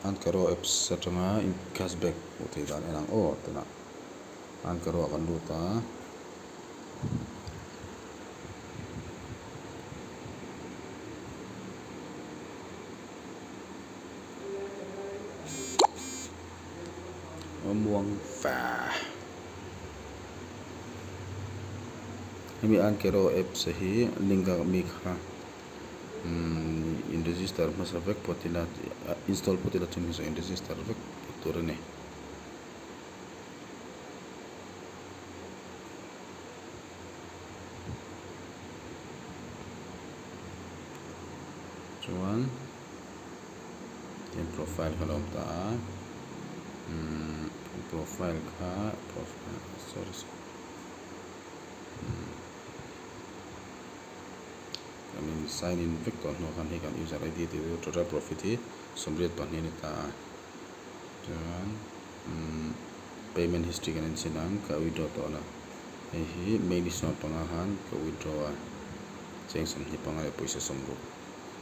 Ankaro apps atanga cashback hmuh theih dan en ang aw tunah Ankaro ah kan lut a. Muang fa hemi Ankaro apps hi link a mi kha. Umm in register hmasa vek phawt ila install phawt ila chumi zawh in register vek tur a ni. Chuan tihian profile kha a lo awm ta a umm profile kha profile sorry sorry umm. Kan in sign in vek tawh hnuah khan hei kan user id tih chu total profit hi 82 a ni ta a chuan umm payment history kan en chin ang ka withdraw tawh la hei hi may ni 15 khan ka withdraw a cheng 25 leh pawisa 60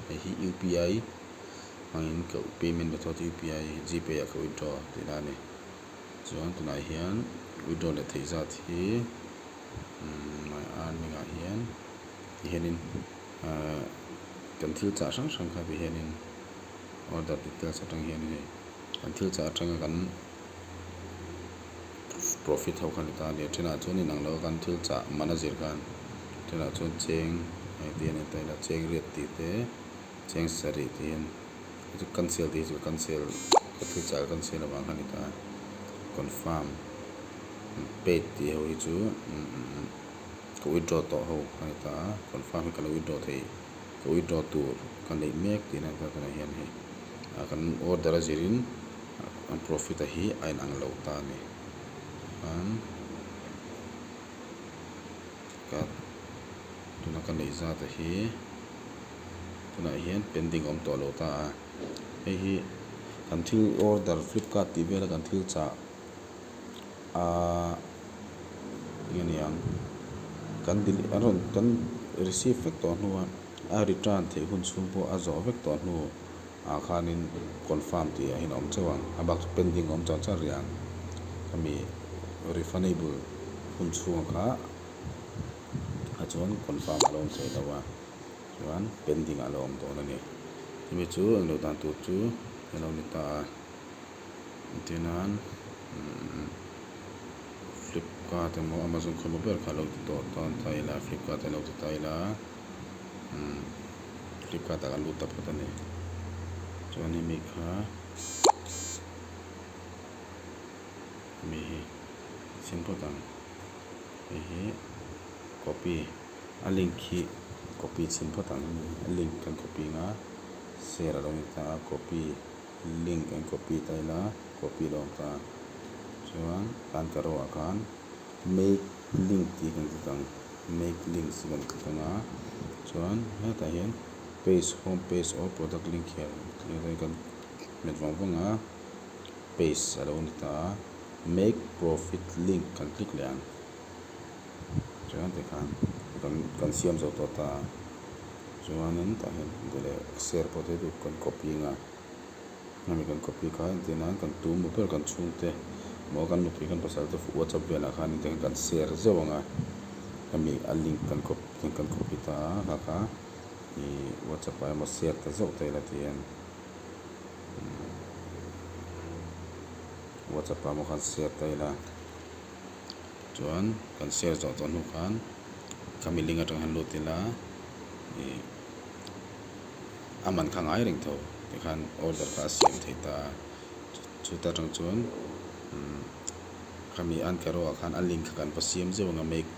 hei hi UPI hmangin ka payment method UPI gpay ah ka withdraw tihna a ni chuan tunah hian withdraw leh theih zat hi. Umm earning ah hian ti hianin ahh kan thil chah hrang hrang kha ti hianin order details atang hianin hei kan thil chah atanga kan profit ho kha ni ta a ni a thenah chuan inang lo a kan thil chah man a zir khan thenah chuan cheng hei ti hian a intail a cheng riat tih te cheng sarih tih hian cancel tih hi chu cancel ka thil chah cancel avang kha a ni ta a confirm. Paid tih ho hi chu ka withdraw tawh ho a ni ta a confirm hi ka lo withdraw thei ka withdraw tur ka neih mek tihna a ni ta tunah hian hei kan order a zirin an profit a hi a inang lo ta a ni chuan ka tuna ka neih zat a hi tunah hian pending a awm tawh lo ta a hei hi kan thil order flipkart tih vela kan thil chah. Ahh eng aniang kan dil a rawn kan receive vek tawh hnua a return theih hun chhung pawh a zawh vek tawh hnu ah khanin confirm tih ah hian a awm chauh ang a bak chu pending a awm char char rih ang khami refundable hun chhunga kha kha chuan confirm a lo awm thei lo a chuan pending ah a lo awm dawn a ni chumi chu englo dan tur chu a lo ni ta a. Tihian Flipkart emaw Amazon khaw emaw ber kha lo ti tawh dawn ta ila Flipkart ah lo ti ta ila Flipkart ah kan lut ta phawt a ni chuan hemi kha hemi hi chhin phawt ang hei hi copy a link hi copy chhin phawt ang a link kan copy anga share a lo ni ta a copy. Link an copy ta ila copy lo awm ta chuan kan ka ro ah khan make link tih kan click ang make links tih kan click ang a chuan hetah hian paste home page or product link hian kan hmet vang vang a paste a lo ni ta a make profit link kan click leh ang chuan tikhan kan siam zo tawh ta a. Chuanin tah hian veleh share pawh te chu kan copy anga hemi kan copy kha entir nan kan tu maw ber kan chhungte maw kan nupui kan pasal te whatsapp velah khan engtin kan share zeuh anga hemi a link kan copy kan copy ta a kha kha ih whatsapp ah emaw share ta zeuh ta ila tihian whatsapp ah emaw khan share ta ila chuan kan share zawh tawh hnu khan. Khami link atang hian lut ila ih a man kha ngai reng tho tikhan order kha a siam thei ta a chuta tang chuan umm khami an ka rawh ah khan a link kha kan va siam zeuh ang a make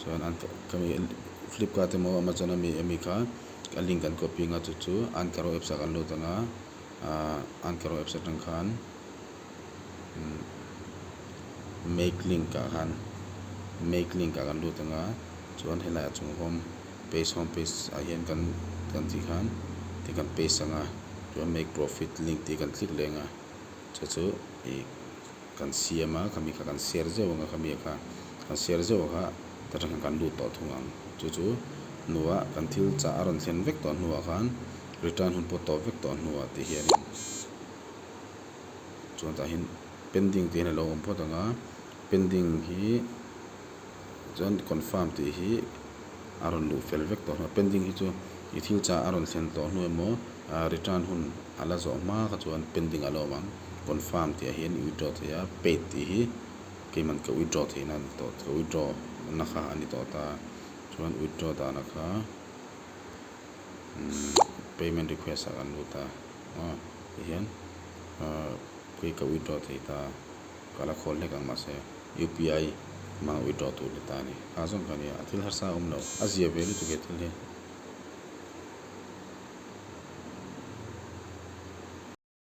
chuan an khami flipkart emaw amazon ami ami kha a link kan copy anga chu chu an ka rawh apps ah kan lut anga ahh an ka rawh apps atang khan umm make link ah khan make link ah kan lut ang a chuan helai ah chung home page home page ah hian kan kan tih khan ti kan paste ang a chuan make profit link tih kan click leh ang a chu chu ih kan siam a khami kha kan share zeuh ang a khami kha kan share zeuh kha ta tang khan kan lut tawh thung ang chu chu hnuah kan thil chah a rawn thlen vek tawh hnuah khan return hun pawh tawp vek tawh hnuah ti hianin. Chuan tah hian pending tih hian alo awm phawt ang a pending hi chuan confirm tih hi a rawn luh fel vek tawh a pending hi chu i thil chah a rawn thlen tawh hnu emaw ah return hun a la zawh hma kha chuan pending a la awm ang confirm tih ah hian i withdraw thei a paid tih hi keiman ka withdraw theih na a ni tawh ka withdraw na kha a ni tawh ta chuan withdraw dana kha umm payment request ah kan lut a aw tihian ahh kei ka withdraw thei ta ka la khawl hlek ang mahse U_P_I hmanga withdraw tur ni ta a ni a zawng kha a nia a thil harsa a awm lo a zia ve lutuk he thil hi.